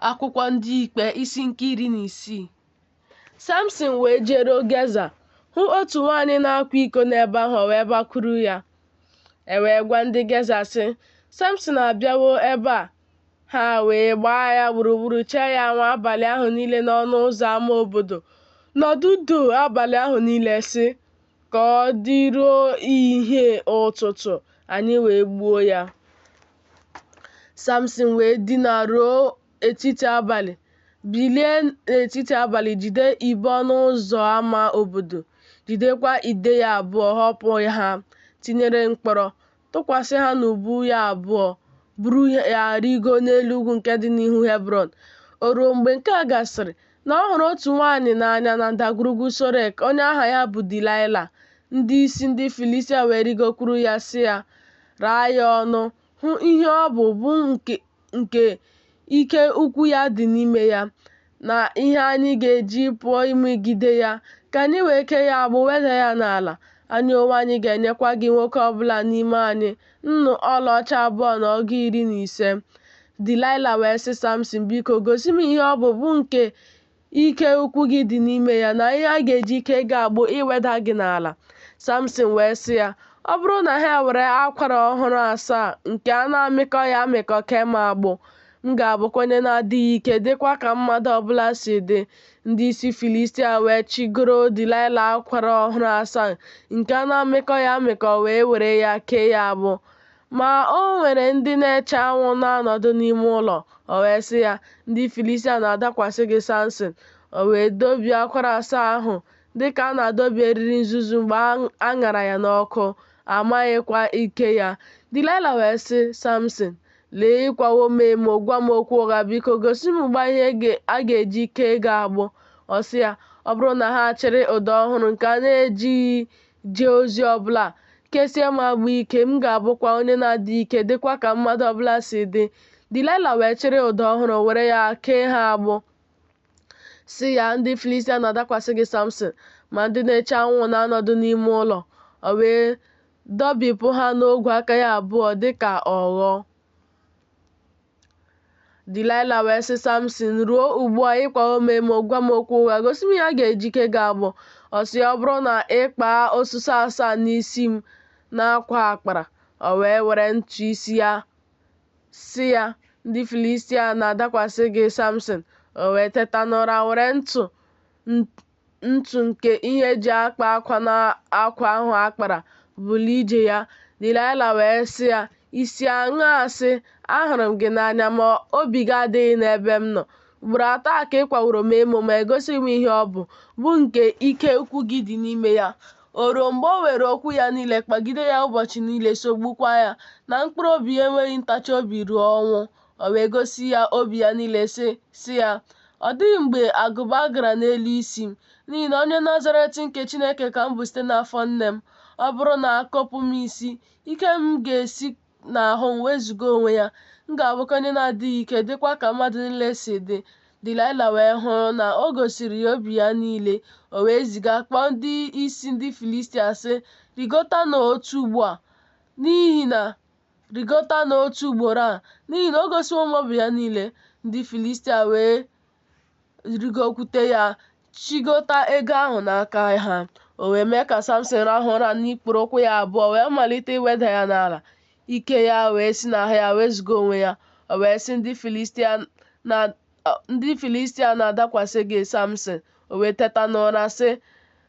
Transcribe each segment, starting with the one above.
Akwụkwọ Ndị Ikpe isi nke 16. Samsin wee jeruo Geza, hụ otu nwaanyị na-akwa iko n'ebe ahụ, o wee bakwuru ya. E wee gwa ndị Geza, sị, Samsin abịawo ebe a. Ha wee gbaa ya gburugburu, chee ya anwụ abalị ahụ niile n'ọnụ ụzọ ama obodo, nọdụ duu abalị ahụ niile, sị, Ka ọ dịruo ìhè ụtụtụ, anyị wee gbuo ya. Samsin wee dina ruo etiti abalị, bilie n'etiti abalị jide ibo ọnụ ụzọ ama obodo, jidekwa ide ya abụọ, họpụ ha, tinyere mkpọrọ, tụkwasị ha n'ubu ya abụọ, buru ya rịgoo n'elu ugwu nke dị n'ihu Hebrọn. O ruo mgbe nke a gasịrị, na ọ hụrụ otu nwaanyị n'anya na ndagwurugwu Sorek, onye aha ya bụ Delaịla. Ndị isi ndị Filistia wee rịgokwuru ya, sị ya, Raa ya ọnụ, hụ ihe ọ bụ, bụ nke ike ukwu ya dị n'ime ya, na ihe anyị ga-eji pụọ imegide ya, ka anyị wee kee ya agbụ weda ya n'ala. Anyị onwe anyị ga-enyekwa gị nwoke ọ bụla n'ime anyị nnu ọlaọcha abụọ na ọgụ iri na ise. Delaịla wee sị Samsin, Biko, gosi m ihe ọ bụ, bụ nke ike ukwu gị dị n'ime ya, na ihe a ga-eji kee gị agbụ iweda gị n'ala. Samsin wee sị ya, Ọ bụrụ na ha ewere akwara ọhụrụ asaa nke a na-amịkọghị amịkọ kee m agbụ, m ga-abụkwa onye na-adịghị ike, dịkwa ka mmadụ ọbụla si dị. Ndị isi Filistia wee chịgoro Delaịla akwara ọhụrụ asaa nke a na-amịkọghị amịkọ wee were ya kee ya agbụ. Ma o nwere ndị na-eche anwụ na-anọdụ n'ime ụlọ. O wee sị ya, Ndị Filistia na-adakwasị gị, Samsin! O wee dọbie akwara asaa ahụ dị ka a na-adọbi eriri nzuzu mgbe a ṅara ya n'ọkụ, a maghịkwa ike ya. Delaịla wee sị Samsin, Lee, ị kwawo m emo, gwa m okwu ụgha. Biko, gosi m ugbu a ihe a ga-eji kee gị agbụ. Ọ sị ya, Ọ bụrụ na ha achịrị ụdọ ọhụrụ nke a na-ejighị jee ozi ọbụla, kesie m agbụ ike, m ga-abụkwa onye na-adịghị ike, dịkwa ka mmadụ ọbụla si dị. Delaịla wee chịrị ụdọ ọhụrụ, were ya kee ha agbụ, sị ya, Ndị Filistia na-adakwasị gị, Samsin! Ma ndị na-eche anwụ na-anọdụ n'ime ụlọ. O wee dọbipụ ha n'ogwe aka ya abụọ dị ka ogho. Delaịla wee sị Samsin, Ruo ugbu a ị kwawo m emo, gwa m okwu ụgha, gosi m ihe a ga-eji kee gị agbụ. Ọ sị ya, Ọ bụrụ na ị kpaa osisi asaa n'isi m n'akwa akpara. O wee were ntụ isi ya sị ya, Ndị Filistia na-adakwasị gị, Samsin. O wee teta n'ụra were ntụ ntụ nke ihe e ji akpa akwa na akwa ahụ a kpara bulie ije ya. Delaịla wee sị ya, I si aṅaa sị, Ahụrụ m gị n'anya, ma obi gị adịghị n'ebe m nọ? Ugboro atọ a ka ị kwaworo m emo, ma egosighị m ihe ọ bụ, bụ nke ike ukwu gị dị n'ime ya. O ruo mgbe o were okwu ya niile kpagide ya ụbọchị niile, sogbukwa ya, na mkpụrụ obi ya enweghị ntachi obi ruo ọnwụ. O wee gosi ya obi ya niile, sị ya, Ọ dịghị mgbe agụba gara n'elu isi m, n'ihi na onye Nazaret nke Chineke ka m bụ site n'afọ nne m. Ọ bụrụ na a kọpụ m isi, ike m ga-esi n'ahụ m wezụga onwe ya, m ga-abụkwa onye na-adịghị ike, dịkwa ka mmadụ niile si dị. Delaịla wee hụ na o gosiri ya obi ya niile, o wee ziga kpọọ ndị isi ndị Filistia, sị, Rịgotanụ otu ugbo a, n'ihi na Rịgotanụ otu ugboro a, n'ihi na o gosiwo m obi ya niile. Ndị Filistia wee rịgokwute ya, chịgota ego ahụ n'aka ha. O wee mee ka Samsin rahụ ụra n'ikpuru ụkwụ ya abụọ, wee malite iweda ya n'ala. Ike ya wee si n'ahụ ya wezụga onwe ya. O wee sị, Ndị Filistia na-adakwasị gị, Samsin! O wee teta n'ụra, sị,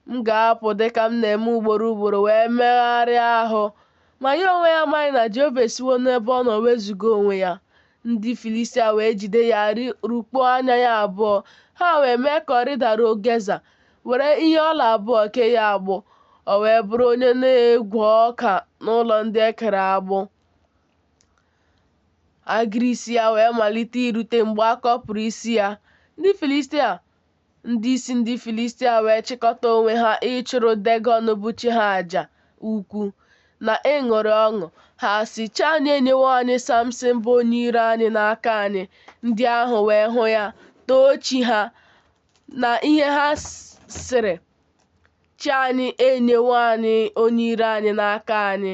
M ga-apụ dị ka m na-eme ugboro ugboro wee megharịa ahụ. Ma ya onwe ya amaghị na Jehova esiwo n'ebe ọ nọ wezụga onwe ya. Ndị Filistia wee jide ya rụkpọọ anya ya abụọ. Ha wee mee ka ọ rịdaruo Geza, were ihe ọla abụọ kee ya agbụ. O wee bụrụ onye na-egwe ọka n'ụlọ ndị e kere agbụ. Agịrị isi ya wee malite irute mgbe a kọpụrụ isi ya. Ndị Filistia Ndị isi ndị Filistia wee chịkọta onwe ha ịchụrụ Degọn bụ chi ha aja ukwu, na ịṅụrị ọṅụ. Ha sị, Chi anyị enyewo anyị Samsin bụ onye iro anyị n'aka anyị. Ndị ahụ wee hụ ya, too chi ha, na ihe ha sịrị, Chi anyị enyewo anyị onye iro anyị n'aka anyị,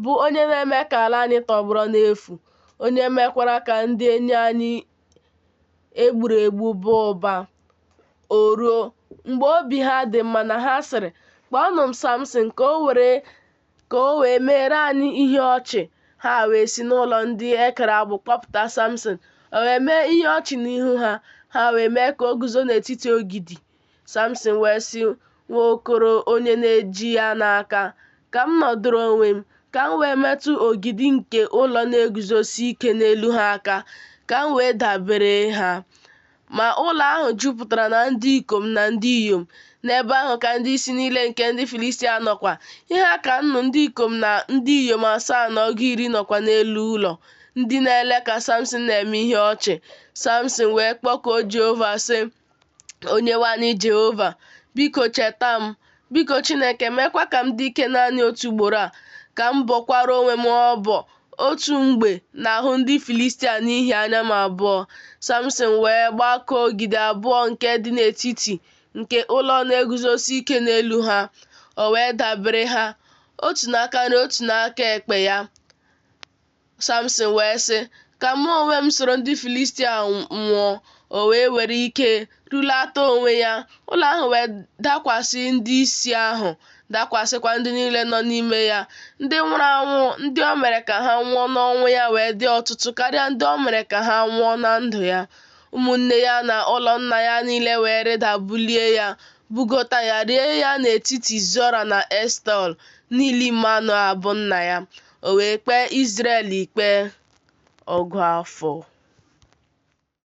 bụ onye na-eme ka ala anyị tọgbọrọ n'efu, onye mekwara ka ndị enyi anyị e gburu egbu baa ụba. O ruo, mgbe obi ha dị mma, na ha sịrị, Kpọọnụ m Samsịn ka o wee meere anyị ihe ọchị. Ha wee si n'ụlọ ndị e kere agbụ kpọpụta Samsịn. O wee mee ihe ọchị n'ihu ha, ha wee mee ka o guzo n'etiti ogidi. Samsịn wee sị nwa okoro onye na-eji ya n'aka, Ka m nọdụrụ onwe m, ka m wee metụ ogidi nke ụlọ na-eguzosi ike n'elu ha aka, ka m wee dabere ha. Ma ụlọ ahụ jupụtara na ndị ikom na ndị inyom, n'ebe ahụ ka ndị isi niile nke ndị Filistia nọkwa, ihe ha ka nnu ndị ikom na ndị inyom 710 nọkwa n'elu ụlọ, ndị na-ele ka Samsịn na-eme ihe ọchị. Samsịn wee kpọkuo Jehova, sị, Onyenwe anyị Jehova, biko cheta m. Biko Chineke, meekwa ka m dị ike naanị otu ugboro a, ka m bọkwara onwe m ọbọ otu mgbe n'ahụ ndị Filistia n'ihi anya m abụọ. Samsịn wee gbakọọ ogidi abụọ nke dị n'etiti nke ụlọ na-eguzosi ike n'elu ha. O wee dabere ha, otu n'aka nri, otu n'aka ekpe ya. Samsịn wee sị, Ka mụ onwe m soro ndị Filistia nwụọ. O wee were ike rulata onwe ya, ụlọ ahụ wee dakwasị ndị isi ahụ, dakwasịkwa ndị niile nọ n'ime ya. Ndị nwụrụ anwụ, ndị o mere ka ha nwụọ n'ọnwụ ya wee dị ọtụtụ karịa ndị o mere ka ha nwụọ na ndụ ya. Ụmụnne ya na ụlọ nna ya niile wee rịda bulie ya, bugota ya, lie ya n'etiti Zora na Eshtaol, n'ili Manoa bụ nna ya. O wee kpee Izrel ikpe ọgụ afọ.